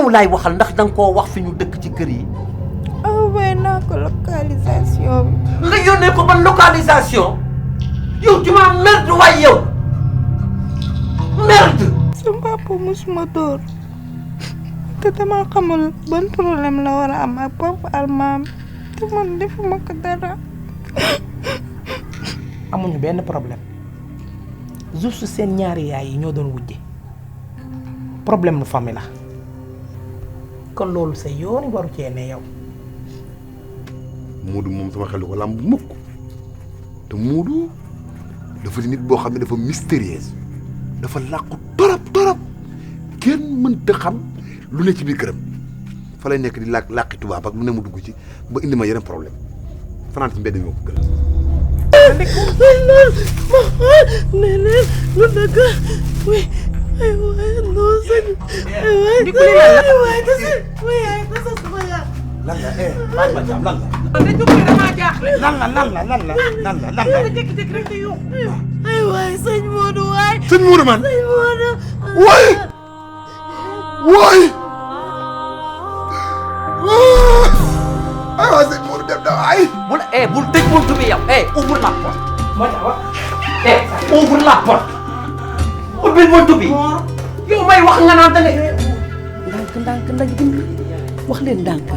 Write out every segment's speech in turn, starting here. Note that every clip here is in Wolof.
yow laay waxal ndax danga koo wax fi ñu dëkk ci kër yi. envoyé naa ko localisation bi. nga yónnee ko ban localisation yow tu m'as merde waay yow merde. sama papa musuma dóor te dama xamul ban problème la war a am ak papa almaam te man defuma ko dara. amuñu benn problème juste seen ñaari yaay yi ñoo doon wujje problème nu famille la kon loolu sa yooni waru cee ne yow. Moodu moom sama xel ko làmb mukk te Moodu dafa di nit boo xam ne dafa mystérieuse dafa làqu torop kenn mënta xam lu ne ci biir këram fa lay nekk di làqi tubaab ak lu ne mu dugg ci ba indi ma yeneen problème fanaan ci mbedd mi moo ko gën neneen lu dëgg ay waay non sëñ ay waay tasa sama yaa lan la baaj ma jaam lan la da jóg dama jaaxle lan la jékki-jékki rek di yuux ay waay sëñ Modou waay sëñ Moodu man sëñ Modou waay ay waay sëñ Moodu dem na waay bul tëj buntu bi yow ouvre la porte. moo tax wax ouvre la porte. ubbil buntu bi. yow may wax nga naan da ngay. ndànk dimbali wax leen ndànk.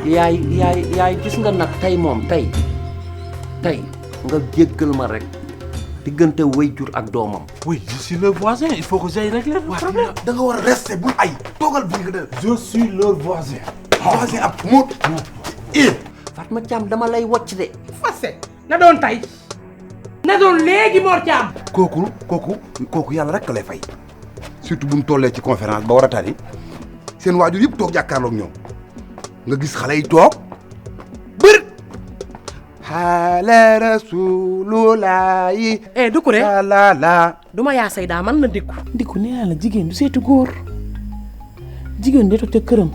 yaay gis nga nag tey moom tey nga jéggal ma rek diggante wayjur ak doomam. Oui, je suis le voisin, il faut que j'aille régler le problème. da nga war a rester bul ay toogal bu nga Je suis leur voisin. voisin ab Moodu Fatma Thiam dama lay wocc de. fase na doon tay na doon léegi Mor Thiam. kooku yàlla rek lay fay surtout bu ñu tollee ci conférence ba war a tari seen waajur yëpp toog jàkkaarloog ñoom nga gis xale yi toog bër xaale rasululaayi du ko de la duma yaa say daa man na ndikku nee naa la jigéen du seetu góor jigéen de toog ca këram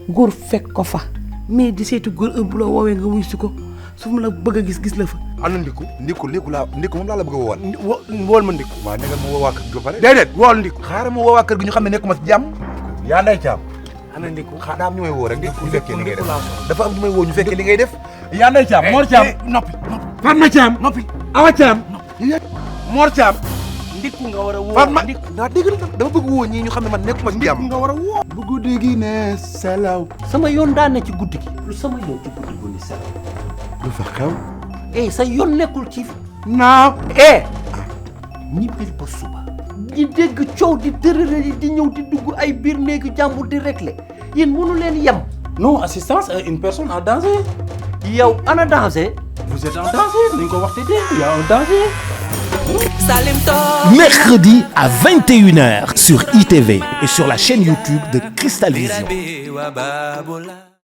góor fekk ko fa mais di seetu góor bu la woowee nga wuy si ko su mu la bëgg a gis la fa. ana ndikku moom laa la bëgg a woowal Wool ma ndikku. waaw nekkal ma woo waa kër gi ba pare Déedéet, wool ndikku. xaaral ma woo waa kër gi ñu xam ne nekkuma ci jàmm Yaa nday Thiam. ana ndikku daa am ñu may woo rek ñu fekkee li ngay def dafa am ñu may woo ñu fekkee li ngay def Yaa nday Thiam, Mor Thiam. noppi Fatma Thiam. noppi Awa Thiam. Mor Thiam. ndikku nga war a woo. Fatma daa dégg dama bëgg woo ñii ñu xam ne man nekkuma ci jàmm nga war a woo. bu guddi gi ne salaw sama yoon daan na ci guddi gi. lu sama yoon ci guddi gu ni selaw. lu fa xew sa yoon nekkul ci. naaw ñibbil ba suba. di dégg coow di tërërëri di ñëw di dugg ay biir néegu jàmbur di réglé yéen mënu leen yem. Non, assistance à une personne en danger. yow ana danger. Vous êtes en danger. Ni ko waxte dé. Il y a un danger. Mercredi à 21h sur ITV et sur la chaîne YouTube de Cristal Vision.